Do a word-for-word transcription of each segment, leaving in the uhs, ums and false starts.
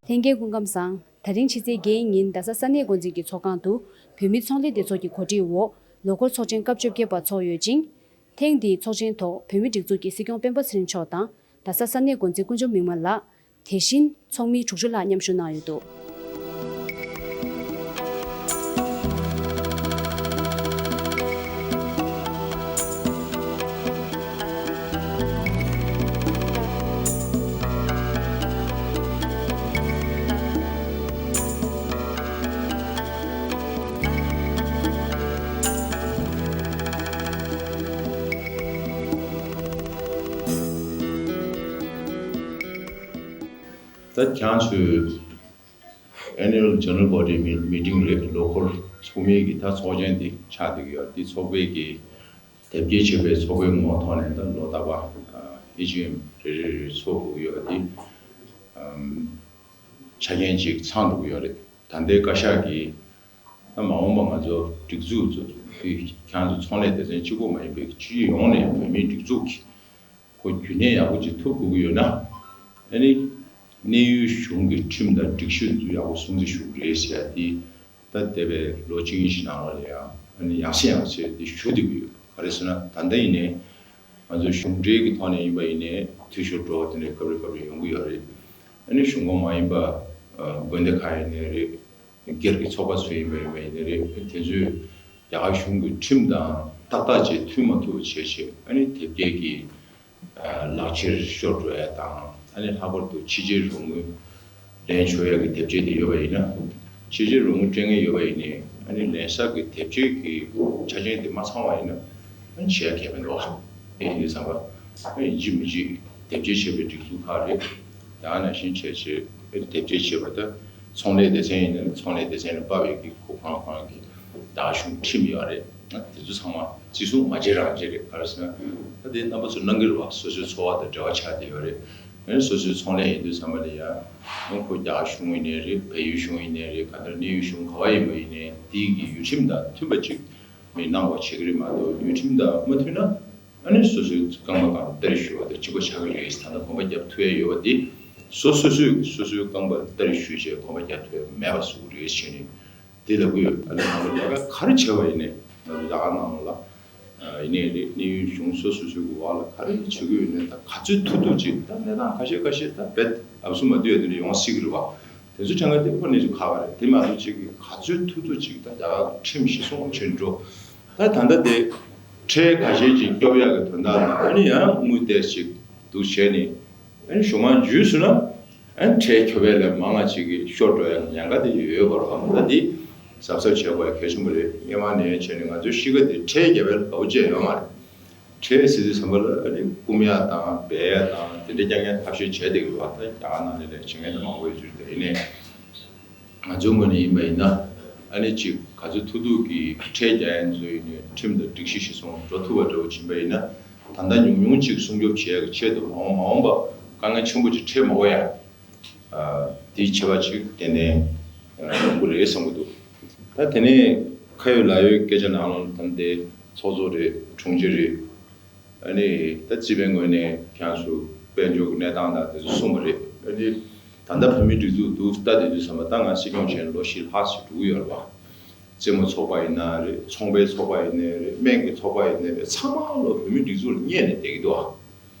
ལྷན་རྒྱས་སྐུ་ཁམས་བཟང་། ད་རིང་ཕྱི་ཚེས་བརྒྱད་ཉིན་རྡ་ས་ས་གནས་འགོ་འཛིན་གྱི་ཚོགས་ཁང་དུ་བོད་མི་ཚོང་ལས་སྡེ་ཚོགས་ཀྱི་གོ་སྒྲིག་འོག་ལོ་འཁོར་ཚོགས་ཆེན་སྐབས་བཅོ་བརྒྱད་པ་ཚོགས་ཡོད་ཅིང་། ཐེངས་འདིའི་ཚོགས་ཆེན་ཐོག་བོད་མིའི་སྒྲིག་འཛུགས་ཀྱི་སྲིད་སྐྱོང་སྤེན་པ་ཚེ་རིང་མཆོག་དང་རྡ་ས་ས་གནས་འགོ་འཛིན་དཀོན་མཆོག་མིག་དམར་ལགས། དེ་བཞིན་ཚོགས་མི་དྲུག་ཅུ་ལྷག་མཉམ་ཞུགས་གནང་ཡོད་འདུག་ད་ཁྱེད་ཚོས་Annual General Body Meeting རེད། ལོ་འཁོར་ཚོགས་མིའི་གི་ད་ཚོགས་ཆེན་དེ་ཆགས་བསྡད་ཀྱི་ཡོད། དེ་ཚོགས་པའི་གི་དེབ་སྐྱེལ་བྱས་པའི་ཚོགས་པའི་ངོ་ཐོག་ནས་ད་ལོ་ལྟར་བ་ཨེ་ཇི་ཨེམ་རེ་རེ་རེ་ཚོགས་དགོས་ཀྱི་ཡོད་པ་དེ་ཆ་རྐྱེན་ཅིག་ཚང་དགོས་ཀྱི་ཡོད་རེད། ད་ལྟའི་བཀའ་ཤག་གིས་ད་མ་འོངས་པ་ང་ཚོ་སྒྲིག་འཛུགས་ཚོ་དེ་ཁྱེད་ཚོ་ཚོང་ལས་སྡེ་ཚན་གཅིག་པོ་མ་ཡིན་པའི་སྤྱི་ཡོངས་ནས་བོད་མིའི་སྒྲིག་འཛུགས་ཀྱི་ཁོ་རྒྱུན་གནས་ཡག་པོ་ཅིག་ཐུབ་དགོས་ཀྱི་ཡོད་ན། ཨ་ནི་གནས་ཡུལ་གཞུང་གི་ཁྲིམས་དང་སྒྲིག་གཞི་འདི་ཚོ་ཡག་པོ་སྲུང་བརྩི་ཞུ་དགོས་རེད་ཟེར་ཡ་དེ། ད་འདས་པའི་ལོ་གཅིག་གཉིས་ཤིག་ནང་ལ་ཡང་ཨ་ནི་ཡང་སེ་ཡང་སེ་དེ་ཞུ་བསྡད་ཀྱི་ཡོད། ག་རེ་ཟེར་ན་ད་ལྟ་ཡིན་ནའི་ང་ཚོ་གཞུང་འབྲེལ་གྱི་ཐོག་ནས་ཡིན་པ་ཡིན་ནའི་འཐུས་ཤོར་འགྲོ་བ་དེ་འདྲའི་སྐབས་རེ་སྐབས་རེ་ཡོང་གི་ཡོད་རེད། ཨ་ནི་གཞུང་ཁོངས་མ་ཡིན་པ་དགོན་སྡེ་ཁག་ཡིན་ནའི་རེད། སྒེར་གྱི་ཚོགས་པ་ཚོ་ཡིན་པ་ཡིན་པ་ཡིན་ནའི་རེད། དེ་ཚོས་རྒྱ་གར་གཞུང་གི་ཁྲིམས་དང་ཏག་ཏག་ཅིག་མཐུན་མ་ཐུབ་པ་བྱས་བྱས་ཨ་ནི་དེབ་སྐྱེལ་གྱི་ལག་ཁྱེར་ཤོར་འགྲོ་ཡ་དང་། ཨ་ནི་ལྷག་པར་དུ་ཕྱི་རྒྱལ་རོགས་དངུལ་ལེན་ཆོག་ཡ་གི་དེབ་སྐྱེལ་དེ་ཡོད་པ་ཡིན་ན། ཕྱི་རྒྱལ་རོགས་དངུལ་སྤྲད་མཁན་ཡོད་པ་ཡིན་ནའི་ཨ་ནི་ལེན་ས་གི་དེབ་སྐྱེལ་གྱི་ཆ་རྐྱེན་དེ་མ་ཚང་བ་ཡིན་ན་ཨ་ནི་བྱེད་ཡ་གལ་མི་འདུག་བ། དེ་ཡིན་དུས་ཙམ་པ་ཨ་ནི་ཡིན་གཅིག་མིན་གཅིག་དེབ་སྐྱེལ་བྱས་པའི་སྒྲིག་འཛུགས་ཁག་རེད། ད་ནང་བཞིན་བྱས་བྱས་དེབ་སྐྱེལ་བྱས་པ་ད་ཚོང་ལས་སྡེ་ཚན་ཡིན་ན་ཚོང་ལས་སྡེ་ཚན་ལ་དཔག་པའི་གི་ཁོ་ཁང་ཁང་གི་ད་གཞུང་ཁྲིམས་ཡོད་རེད། དེ་ཚོ་ཚང་མ་བརྩི་སྲུང་མ་བྱས་རང་བྱས་རེད། ག་རེ་ཟེར་ན་ད་དེ་རྣམ་པ་ཚོ་གནང་གི་རེད་བ། སོ་སོའི་འཚོ་བ་དང་འབྲེལ་བ་ཆགས་བསྡད་ཡོད་རེད། ཨ་ནི་སོ་སོའི་ཚོང་ལས་ཡིན་དུས་ཚང་མ་ལ་ཡང་ཁོ་རྒྱ་གཞུང་ཡིན་ནའི་རེད། བལ་ཡུལ་གཞུང་ཡིན་ནའི་རེད། ག་འདྲ་གནས་ཡུལ་གཞུང་ག་བ་ཡིན་པ་ཡིན་ནའི་དེའི་གི་ཡུལ་ཁྲིམས་དང་མཐུན་པ་ཅིག་མི་གནང་བ་བྱེད་ཀྱི་རེད་མ་གཏོགས་ཡུལ་ཁྲིམས་དང་མ་མཐུན་ན། ཨ་ནི་སོ་སོའི་རྐང་པ་གང་སྟེར་ཞུ་བ་དང་གཅིག་པ་ཆགས་ཀྱི་རེད། ད་ལྟ་གོམ་པ་རྒྱབ་ཐུབ་ཡ་ཡོད་པ་དེ་སོ་སོ་སོས་སོ་སོའི་རྐང་པ་སྟེར་ཞུ་བྱས་གོམ་པ་རྒྱབ་ཐུབ་ཡ་མེད་པ་བཟོ་གི་རེད་ཞེས་ནས་དེ་ལབ་ཀྱི་ཡོད། ཨ་ནི་ང་ཚོ་ལས་ཀ་ག་རེ་བྱས་པ་ཡིན་ནའི་ང་ཚོ་རྒྱ་གར་ནང་ལ་ཡིན་ནའི་རེད། གནས་ཡུལ་གཞུང་སོ་སོ་སོའི་གི་འོག་ལ་ག་རེ་བྱེད་ཀྱི་ཡོད་ནའི་ད་ག་ཚོད་ཐུབ་ཐུབ་ཅིག་ད་གནས་སྟངས་ཁ་ཤས་ཁ་ཤས་ད་རྦད་ལབ་སུ་མ་བསྡུས་ཡ་དེ་འདྲ་ཡོང་སྲིད་ཀྱི་རེད་བ། དེ་ཚོ་ཆ་ངན་དེ་ཁོ་གནས་ཚུལ་ཁག་པ་རེད། དེ་མ་གཏོགས་ཅིག་གི་ག་ཚོད་ཐུབ་ཐུབ་ཅིག་ད་རྒྱ་གར་ཁྲིམས་གཞི་བཟུང་བྱས་འགྲོ། ད་ད་ལྟ་དེ་ཁྲལ་ཁ་ཤས་ཅིག་སྐྱོབ་ཡག་གི་དོན་དག་ལ་ཨ་ནི་ཡང་དངུལ་ཏོག་ཙམ་ཅིག་འདུག་བྱས་ནས་ཨ་ནི་གཞུང་མང་འཇུས་སོང་ན་ཨ་ནི་ཁྲལ་སྐྱོབ་ཡག་ལས་མང་ང་ཅིག་གི་ཤོར་འགྲོ་ཡག་ཉེན་ཁ་དེ་ཡོད་པ་རེད་བ། ད་འདི་གཟབ་གཟབ་བྱེད་དགོས་ཡག་གལ་ཆེན་པོ་རེད། སྔོན་མ་ནས་བྱས་ནས་ང་ཚོའི་གཤིས་ཀ་དེ་ཁྲལ་རྒྱབ་ཡག་ལ་དགའ་པོ་བྱས་ཡོད་མ་རེད། ཁྲལ་ཟེར་དུས་ཙམ་པ་ལ་ཨ་ནི་སྐུམ་ཡག་དང་སྦས་ཡག་དང་དེ་འདྲ་རྐྱང་རྐྱང་ཐབས་ཤེས་བྱས་བསྡད་ཀྱི་རེད་བ། ད་རྒྱ་གར་ནང་ནས་ལས་བྱེད་མཁན་དེ་མང་པོ་ཡོད་ཚུལ་དེ་ཡིན་ནའི། ང་ཚོའི་ངོས་ནས་ཡིན་པ་ཡིན་ན་ཨ་ནི་ཅིག་ག་ཚོད་ཐུབ་ཐུབ་ཀྱིས་ཁྲལ་རྒྱག་ཡ་ཚོ་ཡིན་ནའི་ཁྲིམས་དང་སྒྲིག་གཞི་གཞིར་བཟུང་འགྲོ་ཐུབ་པ་འདྲ་བོ་ཕྱིན་པ་ཡིན་ན་ད་ལྟ་ཉུང་ཉུང་ཅིག་སྲུང་སྐྱོབ་བྱེད་ཡ་གི་ཆེད་དུ་མ་འོངས་མ་འོངས་པ་དཀའ་ངལ་ཆེན་པོ་ཅིག་འཕྲད་མ་དགོས་ཡ། དེའི་ཆེ་བ་ཅིག་ཏན་ཏན་ཡོང་གི་རེད་བསམ་གྱི་འདུག་ད་དེ་ནས་ཁ་ཡོད་ལག་ཡོད་སྐད་ཆ་ནང་ལ་ད་ལྟའི་ཚོགས་གཙོ་རེད། དྲུང་ཆེ་རེད། ཨ་ནི་ད་སྤྱི་པའི་ངོས་ནས་ཁྱེད་ཚོ་དཔལ་འབྱོར་གྱི་གནས་སྟངས་དང་དེ་ཚོ་གསུངས་པ་རེད། ཨ་ནི་ད་ལྟ་བོད་མིའི་སྒྲིག་འཛུགས་འདུག་ལྟ་བསྡད་དུས་ཙམ་པ་ད་ང་སྲིད་སྐྱོང་བྱས་ནས་ལོ་བཞི་ལྷག་ཙམ་འགྲོ་གི་ཡོད་རེད་བ། རྩེད་མོ་ཚོགས་པ་ཡིན་ན་རེད། ཚོང་པའི་ཚོགས་པ་ཡིན་ནའི་རེད། སྨན་གྱི་ཚོགས་པ་ཡིན་ནའི་རེད། ཚང་མ་ལོ་བོད་མིའི་སྒྲིག་འཛུགས་ལ་བསྙད་ནས་བསྡད་ཀྱི་འདུག་ཨ།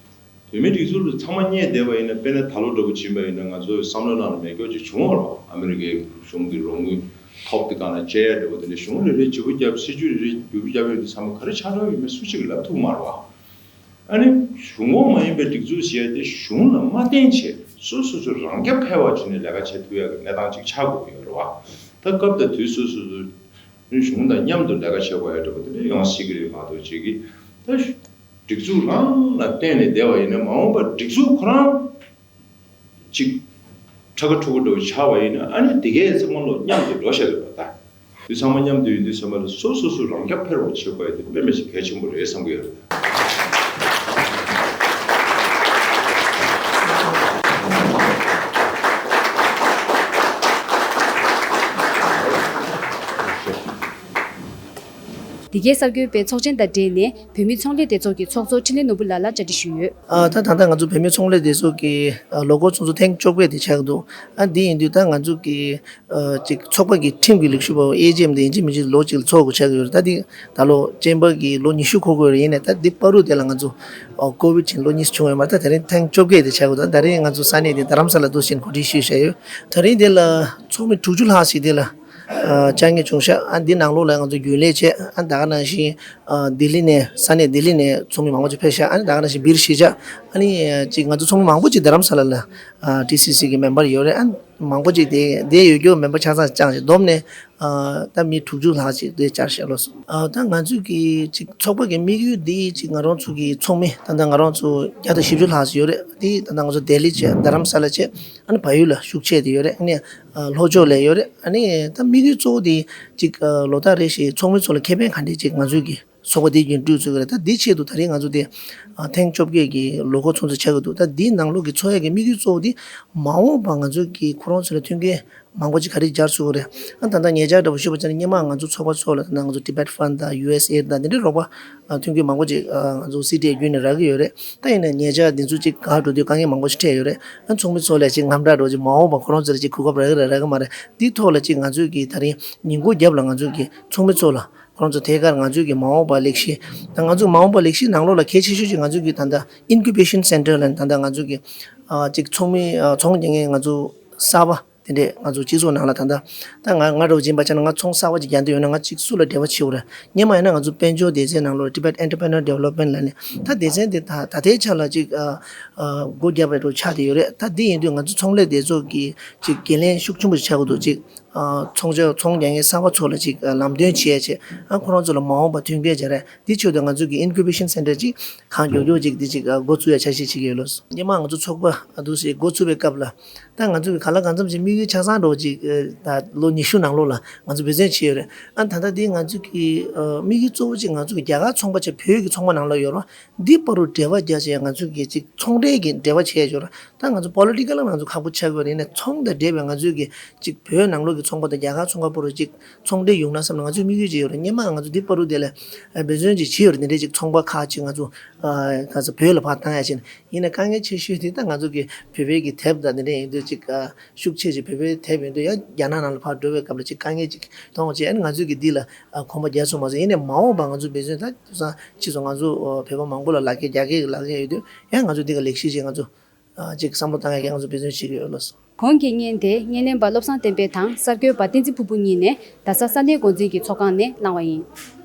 བོད་མིའི་སྒྲིག་འཛུགས་ལ་ཚང་མ་བསྙད་བསྡད་པ་ཡིན་ན་དཔེར་ན་ད་ལོ་འདྲ་པོ་ཕྱིན་པ་ཡིན་ན་ང་ཚོའི་བསམ་བློ་ནང་ལ་མེད་སྐྱོ་ཅིག་བྱུང་བ་རེད་བ། ཨ་མི་རི་ཀའི་གཞུང་གི་རོགས་དངུལ་ཐོབ་དེ་གང་ལ་སྤྱད་ཡ་འདྲ་པོ་དེ་འདྲ་གཞུང་རེ་རེ་བརྗེ་པོ་བརྒྱབ། སྲིད་ཇུས་རེ་རེ་བརྗེ་པོ་བརྒྱབ་ཡོད་དུས་ཚང་མ་ག་རེ་ཆགས་འགྲོ་ཡོད་མེད་སུ་གཅིག་གིས་ལབ་ཐུབ་མ་རེད་བ། ཨ་ནི་གཞུང་འོག་མ་ཡིན་པའི་སྒྲིག་འཛུགས་ཟེར་ཡ་དེ་གཞུང་ལ་མ་བརྟེན་བྱས་སོ་སོ་སོ་རང་རྐྱ་འཕེར་བ་བྱས་ནས་ལས་ཀ་བྱེད་ཐུབ་ཡ་གི་གནས་སྟངས་ཅིག་ཆགས་དགོས་ཀྱི་ཡོད་རེད་བ། ད་སྐབས་དང་དུས་སོ་སོ་སོ་གཞུང་དང་མཉམ་དུ་ལས་ཀ་བྱེད་དགོས་ཡ་འདྲ་པོ་དེ་འདྲ་ཡོང་སྲིད་ཀྱི་རེད་མ་གཏོགས་ཅིག་གིས་ད་སྒྲིག་འཛུགས་རང་ལ་བརྟེན་ནས་བསྡད་པ་ཡིན་ན་མ་འོངས་པར་སྒྲིག་འཛུགས་ཁོ་རང་ཅིག་ཁྲ་ཁ་ཁྲོ་ཁ་འདྲ་པོ་ཆགས་པ་ཡིན་ན་ཨ་ནི་དེ་གས་ཚང་མ་ལོ་མཉམ་དུ་འགྲོ་བཞག་ཡོད་པ་ད། དུས་ཚང་མ་མཉམ་དུ་ཡོད་དུས་ཚང་མ་ལ་སོ་སོ་སོ་རང་རྐྱ་འཕེར་བ་བྱེད་དགོས་ཡ་དེ་དཔེ་མི་སྲིད་གལ་ཆེན་པོ་རེད་བསམ་གྱི་ཡོད་རེད། འདི་གའི་གསར་འགོད་པས་ཚོགས་ཆེན་དང་འབྲེལ་ནས་བོད་མིའི་ཚོང་ལས་སྡེ་ཚོགས་ཀྱི་ཚོགས་གཙོ་འཕྲིན་ལས་ནོར་བུ་ལགས་ལ་བཅར་འདྲི་ཞུས་ཡོད། ཨ། ད་ད་ལྟ་ང་ཚོ་བོད་མིའི་ཚོང་ལས་སྡེ་ཚོགས་ཀྱི་ཨ་ལོ་འཁོར་ཚོགས་གཙོ་ཐེངས་བཅོ་བརྒྱད་དེ་ཆགས་འདུག་ཨ། འདི་ཡིན་དུས་ད་ང་ཚོ་གི་ཨ་ཅིག་ཚོགས་པ་གི་ཁྲིམས་ཀྱི་ལེགས་ཤོམ་པ་ཨེ་ཇི་ཨེམ་དེ་ཡིན་གཅིག་མིན་གཅིག་ལོ་གཅིག་ལ་ཚོགས་དགོས་ཆགས་ཀྱི་ཡོད་རེད། ད་འདི་ད་ལོ་ཅན་པ་གི་ལོ་ཉི་ཤུ་འཁོར་དགོས་རེད། ཡིན་ནའི་ད་འདི་བར་དུ་དེ་ལ་ང་ཚོ་ཨ་ཀོ་བིད་ཕྱིན་ལོ་གཉིས་བྱུང་ཡོད་མ་རེད། ད་དེ་རིང་ཐེངས་བཅོ་བརྒྱད་དེ་ཆགས་འདུག་ད་རིང་ང་ཚོ་ས་གནས་དེ་རྡ་རམ་ས་ལ་འདུག་ཕྱིན་གོ་སྒྲིག་ཞུས་བཞག་ཡོད། ད་རིང་དེ་ལ་ཚོགས་མི་དྲུག་ཅུ་ལྷག་ཞིག་དེ་ལ་ཨ་བཅར་མཁན་བྱུང་ཤག་ཨ། འདི་ནང་ལོགས་ལ་ང་ཚོ་རྒྱུན་ལས་བྱས། ཨ། ད་ག་ནང་བཞིན་ཨ་ལྡི་ལི་ནས་ས་གནས་ལྡི་ལི་ནས་ཚོགས་མི་མང་པོ་ཅིག་ཕེབས་ཤག་ཨ་ནི་ད་ག་ནང་བཞིན་སྦིར་གཞིས་ཆགས། ཨ་ནི་ཅིག་ང་ཚོ་ཚོགས་མི་མང་པོ་ཅིག་རྡ་རམ་ས་ལ་ལ་ཨ་ཊི་སི་སི་གི་མེམ་བར་ཡོད་རེད། ཨ། མང་པོ་ཅིག་དེ་དེ་ཡོད་རྒྱུ་མེམ་བར་ཆ་ཚང་བཅངས་ཤིག་བསྡོམས་ནས་ཨ་ད་མི་དྲུག་ཅུ་ལྷག་ཅིག་དེ་བཅར་ཤག་ལོ། ཨ། ད་ང་ཚོས་ཀྱི་ཅིག་ཚོགས་པ་གི་དམིགས་ཡུལ་འདི་ཅིག་ང་རང་ཚོ་གི་ཚོགས་མི་ད་ལྟ་ང་རང་ཚོ་བརྒྱ་དང་བཞི་བཅུ་ལྷག་ཅིག་ཡོད་རེད། དེ་ད་ལྟ་ང་ཚོ་ལྡི་ལི་བྱས་རྡ་རམ་ས་ལ་བྱས་ཨ་ནི་བལ་ཡུལ་ལ་བཞུགས་བྱས་དེ་ཡོད་རེད། ཨ་ནི་ཨ་ལྷོ་ཕྱོགས་ལ་ཡོད་རེད། ཨ་ནི་ད་དམིགས་ཡུལ་གཙོ་བོ་དེ་ཅིག་ཨ་ལོ་ལྟར་རེ་བཞིན་ཚོགས་མི་ཚོ་ལ་ཁེ་ཕན་ག་འདྲས་ཅིག་ང་ཚོས་ཀྱི་ཚོགས་པ་འདི་རྒྱུན་སྤྲོད་བྱེད་ཀྱི་རེད། ད་འདི་ཆེད་དུ་ད་རེས་ང་ཚོ་དེ་ཨ་ཐེངས་བཅོ་བརྒྱད་ཀྱི་ལོ་འཁོར་ཚོགས་འདུ་ཆགས་ཀྱི་འདུག་ད་འདིའི་ནང་ལོགས་ཀྱི་ཚོགས་ཡས་ཀྱི་དམིགས་ཡུལ་གཙོ་བོ་འདི་མ་འོངས་པ་ང་ཚོ་གི་ཁོ་རང་ཚོ་ལ་མཐུན་རྐྱེན་མང་པོ་ཅིག་ག་རེ་སྦྱར་ཚུགས་ཀྱི་རེད། ཨ་ད་ལྟ་ཉེ་ཆར་འདྲ་པོ་ཞུས་པ་ཙམ་ན་སྔོན་མ་ང་ཚོ་ཚོགས་པ་ཚོ་ལ་ད་ལྟ་ང་ཚོ་Tibet Fund དང་ཡུ་ཨེ་སི་ཨེ་ཌི་དང་དེ་འདྲའི་རོགས་པ་ཨ་མཐུན་རྐྱེན་མང་པོ་ཅིག་ཨ་ང་ཚོ་སི་ཌི་ཨེ་བརྒྱུད་ནས་རག་གི་ཡོད་རེད། ད་ཡིན་ནའི་ཉེ་ཆར་འདི་ཚོ་ཅིག་འགག་འགྲོ་དུས་དཀའ་ངལ་མང་པོ་ཞིག་འཕྲད་ཡོད་རེད། ཨ་ཚོགས་མི་ཚོ་ལ་ཅིག་དངངས་སྐྲག་འདྲ་པོ་ཅིག་མ་འོངས་པ་ཁོ་རང་ཚོ་ལ་ཅིག་གོ་སྐབས་རག་གི་རེད་རག་གི་མ་རེད། འདིའི་ཐོག་ལ་ཅིག་ང་ཚོས་ཀྱི་ད་རིང་ཉིན་གུང་རྒྱབ་ལ་ང་ཚོས་ཀྱི་ཚོགས་མི་ཚོ་ལ་ཁོ་རང་ཚོ་ཐད་ཀར་ང་ཚོས་ཀྱི་མ་འོངས་པ་ལས་གཞི་ད་ང་ཚོ་མ་འོངས་པ་ལས་གཞི་ནང་ལོགས་ལ་གལ་ཆེ་ཤོས་ཅིག་ང་ཚོས་ཀྱི་ད་ལྟ་Incubation Center ལ་ད་ལྟ་ང་ཚོས་ཀྱི་ཨ་ཅིག་ཚོགས་མི་ཨ་ཚོང་རྒྱག་མཁན་ང་ཚོ་གསར་པ་དེ་འདྲས་ང་ཚོ་སྤྱི་ཚོགས་ནང་ལ་ད་ལྟ་ད་ང་ང་འདྲ་པོ་ཅིག་ཡིན་པ་ཆ་ན་ང་ཚོང་གསར་པ་ཅིག་རྒྱག་འདོད་ཡོད་ན་ང་ཅིག་སུ་ལ་འབྲེལ་བ་བྱེད་དགོས་རེད། སྔོན་མ་ཡིན་ན་ང་ཚོ་དཔལ་འབྱོར་སྡེ་ཚན་ནང་ལོགས་Tibet Entrepreneur Development ལབ་ནས་ད་སྡེ་ཚན་དེ་ད་ད་ལྟའི་ཆ་ལ་ཅིག་ཨ་ཨ་སྒོ་བརྒྱབ་པའི་འགྲོ་ཆགས་བསྡད་ཡོད་རེད། ད་འདི་ཡིན་དུས་ང་ཚོ་ཚོང་ལས་སྡེ་ཚོགས་ཀྱི་ཅིག་འགན་ལེན་ཤུགས་ཆེན་པོ་ཞིག་ཆགས་དགོས་འདུག་ཅིག་ཨ་ཚོང་ཆ་ཚོང་རྒྱག་མཁན་གསར་པ་ཚོ་ལ་ཅིག་ཨ་ལམ་སྟོན་བྱེད་ཡ་བྱེད། ཨ་ཁོ་རང་ཚོ་ལ་མ་འོངས་པ་མཐུན་རྐྱེན་སྦྱར་ཡ་འདི་ཆེད་དུ་ང་ཚོ་གི་Incubation Center ཅིག་གང་མགྱོགས་མགྱོགས་ཅིག་འདི་ཅིག་ཨ་འགོ་བཙུགས་ཡ་འཆར་གཞི་བྱེད་ཀྱི་ཡོད་ལོ། སྔོན་མ་ང་ཚོ་ཚོགས་པ་ཨ་འདུག་སེ་འགོ་བཙུགས་པའི་སྐབས་ལ་ད་ང་ཚོ་གི་གང་ལ་གང་འཚམ་ཅིག་དམིགས་ཡུལ་ཆ་ཚང་འདྲ་པོ་ཅིག་ཨ་ད་ལོ་ཉི་ཤུ་ནང་ལོགས་ལ་ང་ཚོ་འབད་བརྩོན་བྱས་ཡོད་རེད། ཨ་ད་ལྟ་འདི་ང་ཚོ་གི་ཨ་དམིགས་ཡུལ་གཙོ་བོ་ཅིག་ང་ཚོ་གི་རྒྱ་གར་ཚོང་པ་བྱས་བོད་ཀྱི་ཚོང་པ་ནང་ལོགས་ཡོད་རེད། འདི་བར་དུ་འབྲེལ་བ་རྒྱག་བྱས་ང་ཚོ་གི་ཅིག་ཚོང་འབྲེལ་གྱི་འབྲེལ་བ་བྱས་ཡོད་རེད། ད་ང་ཚོ་པོ་ལི་ཊི་ཀལ་ལ་ང་ཚོ་ཁག་པོ་ཆགས་ཀྱི་ཡོད་རེད། ཡིན་ནའི་ཚོང་དང་འབྲེལ་བའི་ང་ཚོའི་གི་ཅིག་བོད་ནང་ལོགས་ཀྱི་ཚོང་པ་དང་རྒྱ་གར་ཚོང་པ་བར་ཅིག་ཚོང་འབྲེལ་ཡོང་ན་བསམ་ན་ང་ཚོའི་དམིགས་ཡུལ་ཅིག་ཡོད་རེད། སྔོན་མ་ང་ཚོ་འདི་བར་དུ་དེ་ལ་འབད་བརྩོན་ཅིག་བྱས་ཡོད་རེད། འདི་འདྲའི་ཅིག་ཚོང་པ་ཁག་ཅིག་ང་ཚོ་ཨ་ག་ཚོད་བོད་ལ་ཕར་བཏང་ཡ་བྱས་ནས། ཡིན་ནའི་དཀའ་ངལ་ཆེ་ཤོས་དེ་ད་ང་ཚོ་གི་བོད་པའི་གི་དེབ་དང་འདི་འདྲ་ཡིན་དུས་ཅིག་ཨ་ཤུགས་ཆེ་ཅིག་བོད་པའི་དེབ་ཡིན་དུས་ཡང་རྒྱ་ནག་ནང་ལ་ཕར་འགྲོ་བའི་སྐབས་ལ་ཅིག་དཀའ་ངལ་ཅིག་མཐོང་བྱས། ཨ་ནི་ང་ཚོས་གི་འདི་ལ་ཨ་གོམ་པ་རྒྱག་ཐུབ་མ་སོང་། ཡིན་ནའི་མ་འོངས་པ་ང་ཚོ་འབད་བརྩོན་ད་དེང་སང་ཕྱིས་སུ་ང་ཚོ་ཨ་བོད་པ་མང་པོ་ལ་ལག་ཁྱེར་རྒྱ་སྐད་ཀྱི་ལག་ཁྱེར་ཡོད་དུས་ཡང་ང་ཚོ་འདི་ག་ལེགས་ཤོས་ཅིག་ང་ཚོ་ཨ་ཅིག་བསམ་བློ་བཏང་ཡ་གི་ང་ཚོ་འབད་བརྩོན་བྱེད་ཀྱི་ཡོད་ལགས་སོ། གོང་གི་བརྙན་དེ་བརྙན་ལེན་པ་བློ་བཟང་བསྟན་འཕེལ་དང་གསར་འགོད་པ་བསྟན་འཛིན་ཕུར་བུ་གཉིས་ནས་རྡ་ས་ས་གནས་འགོ་འཛིན་གྱི་ཚོགས་ཁང་ནས་བླངས་པ་ཡིན།